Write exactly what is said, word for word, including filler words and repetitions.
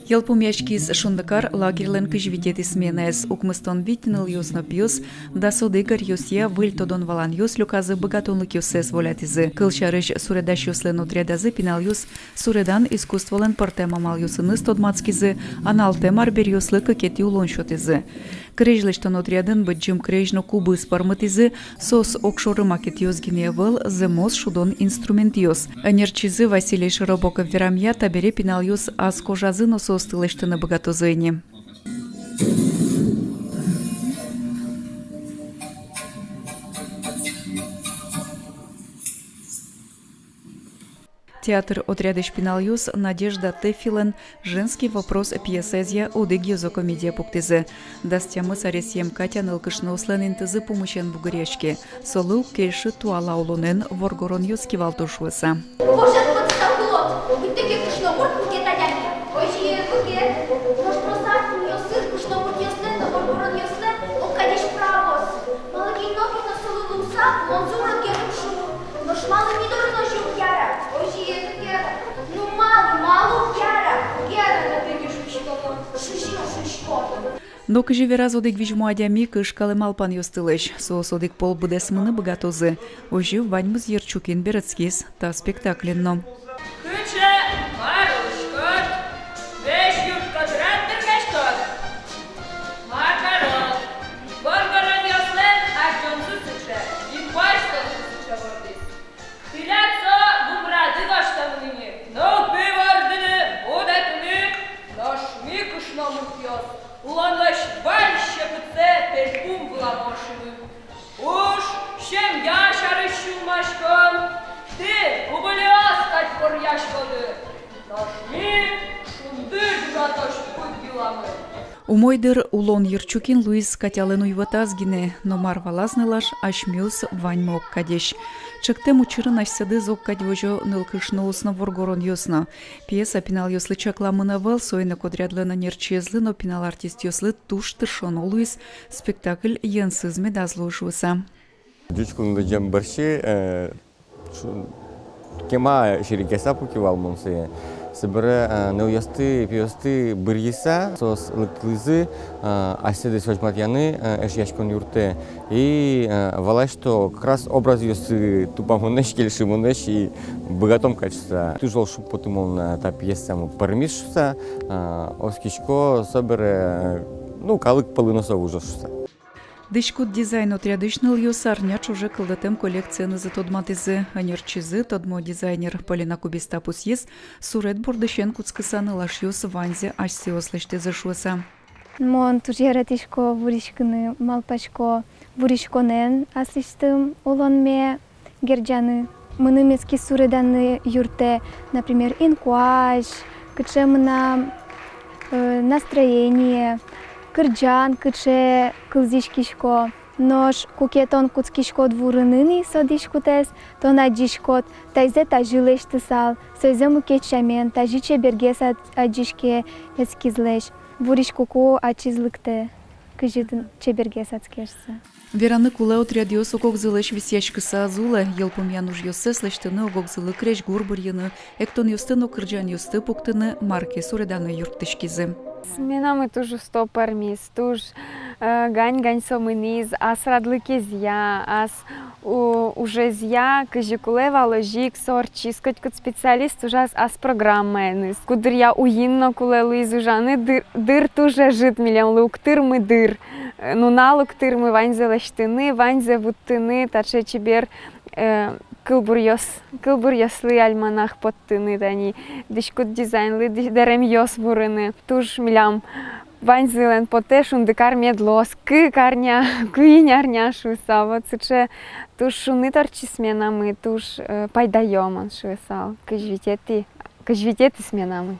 Йылпумъяськиз «Шундыкар» лагерьлэн кызь витетӥ сменаез. Укмыстон вить нылъёс но пиос дас одӥг аръёсъя выль тодон-валанъёс люказы, быгатонлыкъёссэс волятӥзы. Кылсярысь, суредасьёслэн отрядазы пиналъёс суредан искусстволэн пӧртэм амалъёсыныз тодматскизы, аналтэм арбериослы кыкетӥ улон сётӥзы. Крезь лэсьтон отрядын быдӟым крезь но кубыз пӧрмытӥзы. Соос огшоры макетъёс гинэ ӧвӧл, зэмос шудон инструментъёс. Ӧнерчизы Василий Широбоков верамъя, табере пиналъёс ас кожазы но соосты лэсьтыны быгатозы ини. Театр отрядысь пиналъёс Надежда Тэффилэн «Женский вопрос» пьесаезъя одӥг ёзо комедия пуктӥзы. Дас тямыс аресъем Катя нылкышноослэн интызы пумысен бугыръяське. Солы уг кельшы туала улонэн воргоронъёс кивалто шуыса. Вожед пытса кулод, быттьӧ ке кышномурт мукет адями. Озьы ӧвӧл ке, нош трос артмонъёсын кышномуртъёслэн но воргоронъёслэн огкадесь праваоссы. Малы ке но, ке но солы луыса, улонзы уродгес уг шуы. Нош малы ми доры но озьы уг яра? Озьы ӧвӧл ке, ну малы, малы уг яра? Уг яра но тӥни шуисько но, шуисько но шуисько. Но кызьы вераз одӥг визьмо адями, кышкалэ малпанъёстылэсь. Соос одӥг пол быдэсмыны быгатозы. Озьы ваньмыз йырчукин берытскиз та спектакльын но. Кыӵе, мар улӥськод? Весь юрт котырад дыргаськод? Мар карод? Воргоронъёслэн адӟонзы сыӵе, и куазь соосты сыӵе вордӥз. Тӥляд со гумырады гожтэмын ини, нылпи вордыны, будэтыны, нош ми, кышномуртъёс, улонлэсь вань секытсэ пельпум вылам ошыны. Уж, семья сярысь сюлмаськон, тӥ, убылиос, кадь поръяськоды, нош ми шунды ӝуатозь пыд йыламы. Умой, дыр, улон йырчукин луиз Катялэн уйвӧтаз гинэ, но мар валаз нылаш, асьмеос ваньмы огкадесь. Чектэм учырын асьсэдыз огкадь возё нылкышноос но воргоронъёс но. Пьеса пиналъёслы чакламын ӧвӧл, соин ик отрядлэн ӧнерчиезлы но пинал артистъёслы туж тыршоно луиз спектакль йӧнсыз медаз луы шуыса. Ӟуч кун лыдӟем бӧрсьы, э, шу-, кема серекъяса пуки вал мон сое. Собере, э, нылъёсты, пиосты быръыса, соос лыктылӥзы, э, асьсэдыз возьматъяны, э, Эшъяськон юртэ. И, э, валай, что как раз образъёссы тупамонэсь, кельшымонэсь, и быгатом кадь шуыса. Туж зол шумпотымон, э, та пьесамы пӧрмиз шуыса, э, оскисько, собере, э, ну, калык пӧлын но со выжоз шуыса. Дӥськут дизайн отрядысь нылъёс арня ӵоже кылдытэм коллекциенызы тодматӥзы. Ӧнерчизы, тодмо дизайнер Полина Кубиста пусйиз, суред бордысен кутскыса нылашъёс ваньзэ асьсэос лэсьтӥзы шуыса. Мон туж яратӥсько вуриськыны, малпасько вуриськонэн аслэсьтым улонме герӟаны. Мыным эскиз суреданы юрттэ, например, инкуазь, кыӵе мынам, э, настроение, кырӟан кыӵе кылзӥськисько. Нош куке тон кутскиськод вурыны ни со дӥськутэз, тон адӟиськод, таизэ тазьы лэсьтысал, соизэ мукет сямен, тазьы чебергес ад-, адӟиське эскизлэсь. Вуриськыку ачиз лыктэ, кызьы тон чебергес адскешса. Вераны кулэ, отрядъёс ог-огзылэсь висъяськыса ӧз улэ. Йылпумъян ужъёссэс лэсьтыны, ог-огзылы крезьгур бырйыны, эктонъёсты но кырӟанъёсты пуктыны мар ке суреданы юрттӥськизы. Сменамы туж усто пӧрмиз, туж, э, гань-гань со мынӥз, ас радлыкезъя, ас у-, ужезъя, кызьы кулэ вал, озьы ик со ортчиз. Котькуд специалист ужаз ас программаеныз. Куддыръя уйин но кулэ луиз ужаны, дыр, дыр туж ӧжыт милемлы, уг тырмы дыр. Э, нунал уг тырмы ваньзэ лэсьтыны, ваньзэ вуттыны таӵе чебер, э, кылбуръёс, кылбуръёслы альманах поттыны, тани дӥськут дизайнлы ды-, дэремъёс вурыны. Туж милям ваньзылэн потэ, «Шундыкар» мед луоз кык арня, куинь арня шуыса. Вот сыӵе туж шуныт ортчиз сменамы, туж, э, пайдаё, мон шуысал, кызь витетӥ, кызь витетӥ сменамы.